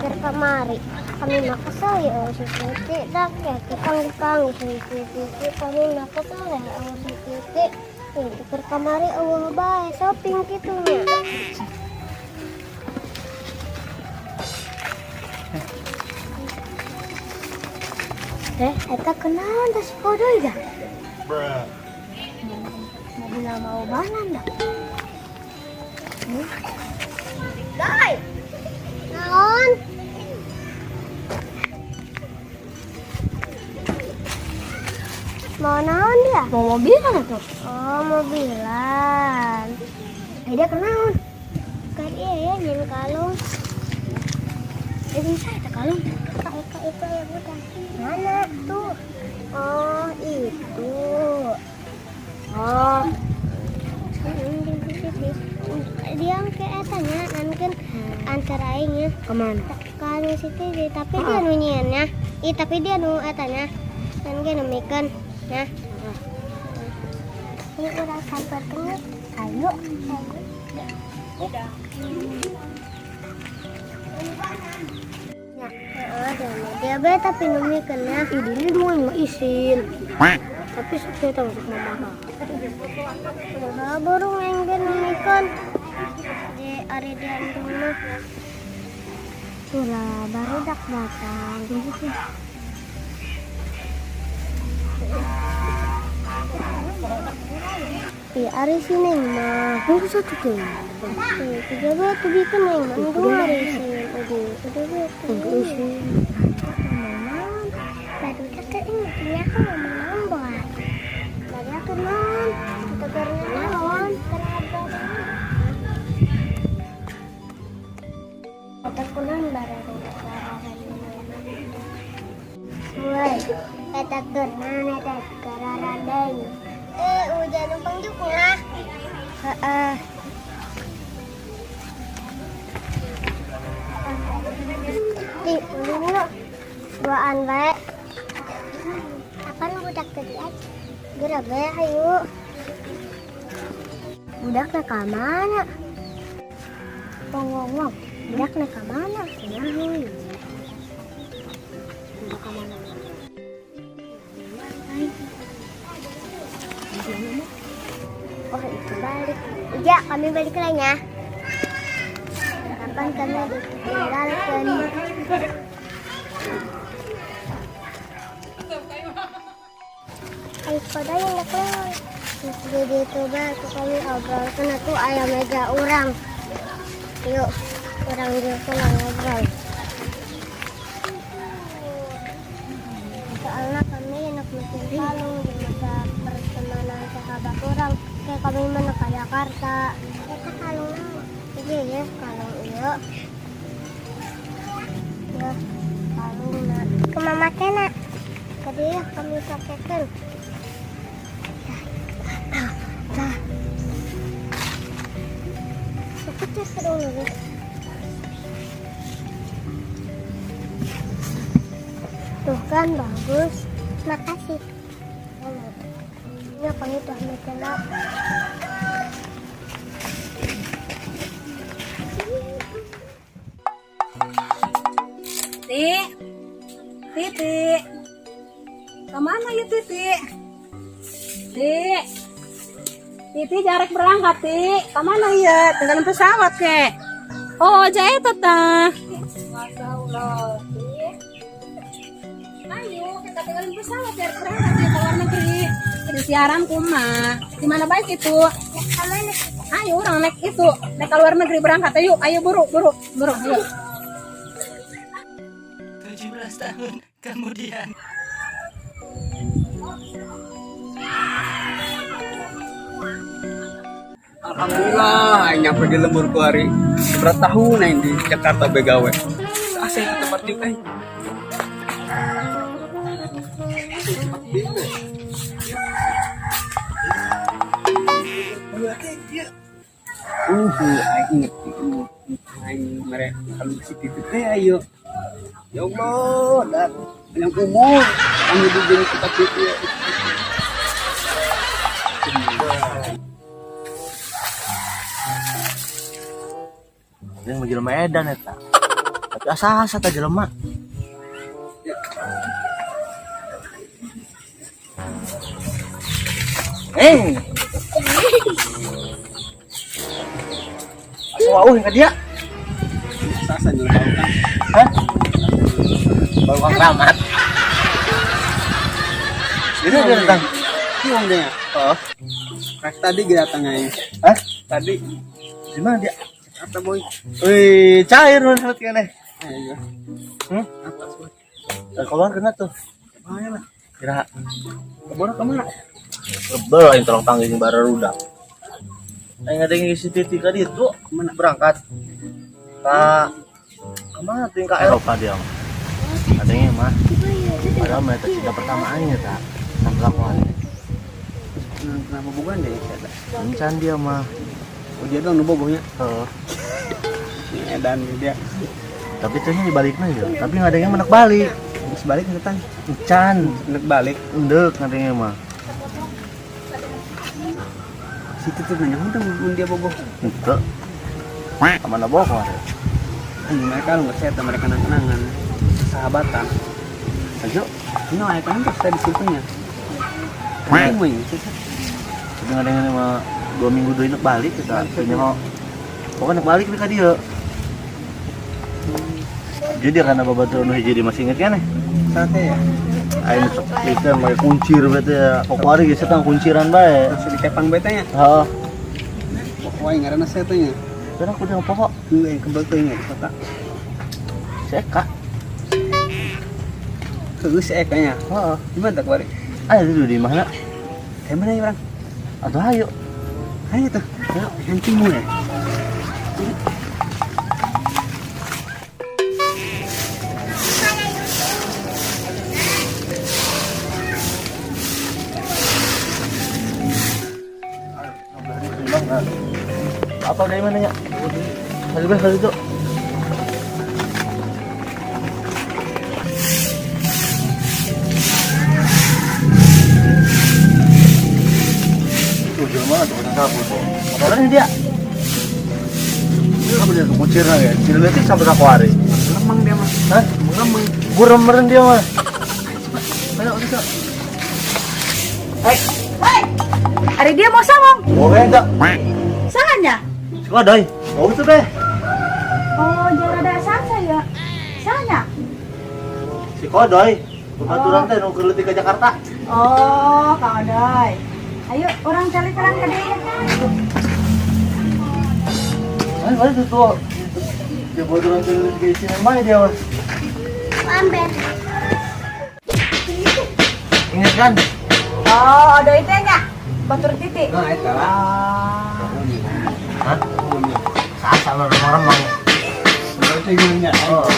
Keur kamari kami mah kesel ya si Titi dak ya kita kang si Titi, kami mah kesel ya si Titi. Ini keur kamari euweuh bae shopping kitu nya. Eh, eta kunaon da si Kodoy dah? Mobil mau banan dah. Dai. Naon? Mau naon dia? Mau mobilan tuh. Oh, mobilan. Eh, dia kenaon? Kan iya ya, nyen kalung. Eh, bisa eta kalung. Kak, Eka itu ya budak. Mana tuh? Oh, itu. Oh, Dia ke eta nya nanti antara aingnya kemana? Kan situ deh, tapi dia nu nyiannya. Ih, tapi dia nu eta nya. Kan ge nu mikeun. Nah. Ini udah sampai tengah. Ayo. Ya, heeh, dia dia bae tapi nu mikeun nya. Ih, ini mau isin. Tapi saya tahu masuk mama. Nah, burung yang ge nu mikeun. Di ari dia mah. Tuh lah, baru dak datang. Ih, ari si Neng mah. Oh, satu tuh. Ih, tiga batu bikin Neng mah. Dua ari si Udah, udah batu. Enggak isin. Ngomong, baru teh ingetnya aku ngomong nambah. Tadi aku non, kita karena naon, karena Kata kunan bareng. Woi, eta kunan eta kararadeng. Eh, hujan numpang juga. Heeh. Di, ulin yuk. Duaan bae. Kapan budak tadi aja? Geura bae ayo. Budak na ka mana? Wong wong wong. Budak na ka mana? Kumaha ya? Udah kemana? Oh, itu balik. Uja, kami balik lagi ya. Kapan kami ditinggalkan? Ayo pada yang nak keluar. Jadi itu bae kami obrolkan atuh aya meja urang. Yuk, urang juga ngobrol. Soalnya kami enak mesin kalung di masa pertemanan sahabat orang. Kayak kami mana ke Jakarta. Kita kalung iya ya, kalung iya. Ya, kalung nak. Ke mama kena. Tadi ya kami pakekan. Nah, nah. Aku cek dulu. Tuh kan bagus. Makasih. Ini kami tuh ambil kena. Ti, Titi, kemana ya Titi? Ti, Titi jarek berangkat Ti, kemana ya? Tinggalin pesawat kek. Oh, jaya tata. Masya Allah, Ti. Ayo, kita tinggalin pesawat biar berangkat ya ke luar negeri. Di siaran kuma. Di mana baik itu? Kemana? Ayo orang naik itu, naik ke luar negeri berangkat. Ayo, ayo buru, buru, buru, ayo. 17 tahun kemudian. Alhamdulillah, aing nyampe di lembur ku hari. Seberapa tahun aing di Jakarta begawe. Asa itu tempat dieu aing. Asa itu tempat dieu. Aing inget aing mere kalau si titik teh ayo. Ya Allah, dah yang umur kami di tempat dieu. Yang mau jelema edan eta. Tapi asa-asa tah jelema. Eh. Asa wauh ka dia. Sasa jeung bau kan. Hah? Bau kang ramat. Ini dia datang. Kiwang dia. Oh. Rek tadi ge datang aing. Hah? Tadi Di mana dia? Jakarta boy. Wih, cair menurut kene. Ayo. Hmm? Atas boy. Keluar kena tuh. Bahaya lah. Kira Keboro kemana? kebel aing tolong panggil jeung barudak. Aing ngadengin si Titi ka ditu Kemana? berangkat. Ka kemana tuh yang ka Eropa dia mah. Adanya mah. Padahal mah eta cinta pertama aing eta. Sampai kelakuan. Kenapa bukan deh saya? Encan dia mah. Oh dia doang nu bogohnya. Heeh. Ini edan dia. Tapi tuhnya dibalikna ya. Tapi ngadengnya menek balik. Terus balik datang. Encan. Nek balik. Endek ngadengnya mah. Situ tuh nanya tuh mun dia bogoh. Ente. Kemana bogoh? Anjing mereka lu nggak sehat mereka kenang-kenangan. Sahabatan. Ayo, ini aya kan terus tadi simpennya. Kan mah ini sih. Tapi ngadengnya mah 2 minggu deui nek balik kita. Ini mau pokoknya nek balik ka dieu. Jadi dia karena babaturan nu hiji di masih inget kan? Sate ya. Aing sok itu yang make kuncir berarti ya. Pokoknya geus eta kunciran bae. Masih dikepang beta nya. Heeh. Pokoknya ngaranna sate nya. Karena aku udah pokok Enggak yang kebel teuing di kota. Si Eka. Heueuh si Eka nya. Heeh. Gimana tak bari? Ayo dulu di mana? Kayak mana ya orang? Atau ayo. Ayo tuh. Ayo, hancingmu ya. Apa dari mananya? Ayo bah kali itu. Tuh jelema tuh kena sapu tuh. Apa dia? Dia kamu dia kucir ya. Cir leutik sampai ka kuari. Lemang dia mah. Hah? Lemang. Buram meren dia mah. Ayo udah. Hei, ari dia mau sawang. Oke enggak. Sahanya? Sekolah doi. Oh itu beh. Oh, jangan ada sasa ya. Sahanya? Si Kodoy. Pembaturan teh nu keur leutik ke Jakarta. Oh, Kak Odoy. Ayo, orang cari terang ke dia. Ayo, ayo tuh. Dia baturan teh leutik ke sini mah dia mah. Ambil. Ingat kan? Oh, Odoy teh nya. Batur titik. Nah, eta lah. Hah? Sasa lo remang-remang. Oh,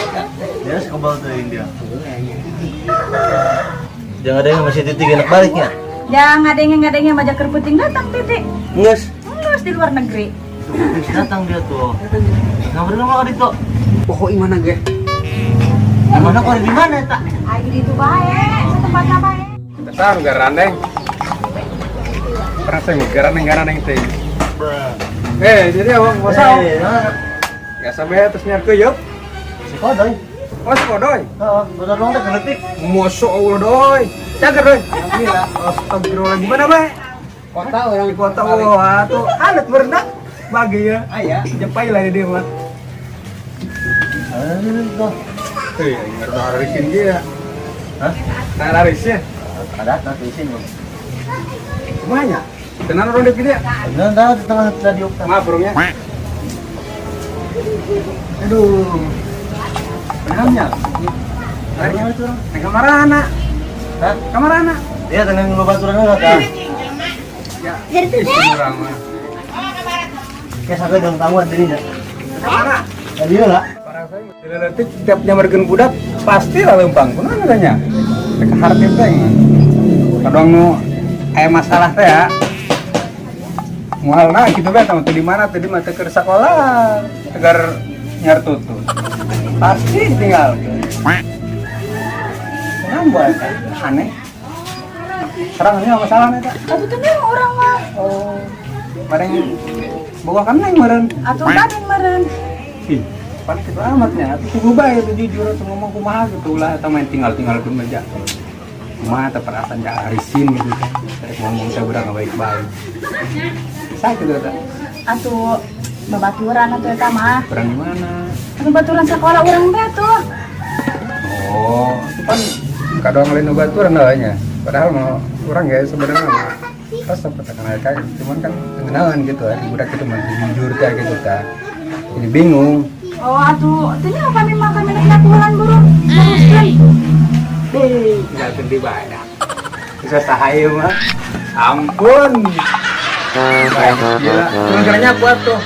dia sekebal tuh yang dia. Jangan ada yang masih titik enak baliknya. Jangan ada yang ngadengnya maja kerputing datang titik. Nges. Nges di luar negeri. Nges datang dia tuh. Ngapain lu kok itu? Pokok mana ge? Mana kok di mana tak? Ayo di itu bae, setempat bae. Dasar garandeng. Pernah saya garandeng teh. Jadi abang mau sao? Enggak sampai terus nyar keyeup. Si Kodoy. Oh, si Kodoy. Heeh, bener dong teh geletik. Mosok Allah doy. Cager doy. Alhamdulillah. Astagfirullah gimana, Bay? Kota orang di kota. Wah, tuh alat berenang. Bagi ya. Aya, jepai lah dia mah. Aduh. Eh, ngerti harisin dia. Hah? Nah, larisnya. Ada ada di sini. Kumanya? Tenang orang di dia. Tenang tahu di tengah tadi okta. Maaf, burungnya. Aduh. Kenapa? Kenapa itu orang? Nah, kamarana. Hah? Kamarana. Dia tenang lu baturan enggak kan? Ya, ih, orang mah. Kayak sampai dong tamuan tadi ya. Kamara. Tadi lah. Para saya leletik tiap nyamarkeun budak pasti lah lempang. Kunaon tanya? Rek harti teh. Kadang nu aya masalah teh ya. Mualna kitu bae teh di mana teh di mah teh keur sakola, tegar nyar tutut. Pasti tinggal. Kurang buat aneh. Serang ini apa salah nih, Kak? Atuh teh orang mah. Oh. Bareng boga kan neng meureun. Atuh tadi meureun. Ih. Pan gitu amatnya, atuh kudu bae atuh jujur atuh ngomong kumaha gitu lah eta main tinggal-tinggalkeun aja. Kumaha teh perasaan ja arisin gitu kan. Rek ngomong teh urang baik-baik. Sakit eta. Atuh babaturan atuh eta mah. Kurang di mana? Atuh baturan sekolah urang teh atuh. Oh, itu kan kadang lain baturan nya. Padahal mau orang ya sebenarnya mah resep kata kenal kayak cuman kan kenalan gitu ya budak itu mah jujur teh gitu ta. Jadi bingung. Oh atuh, teu nya kami mah kami nak pulang buru. Teruskeun. Deh, tinggal di badak. Bisa sahayu mah. Ampun. Baik, gila. Cuman kuat tuh.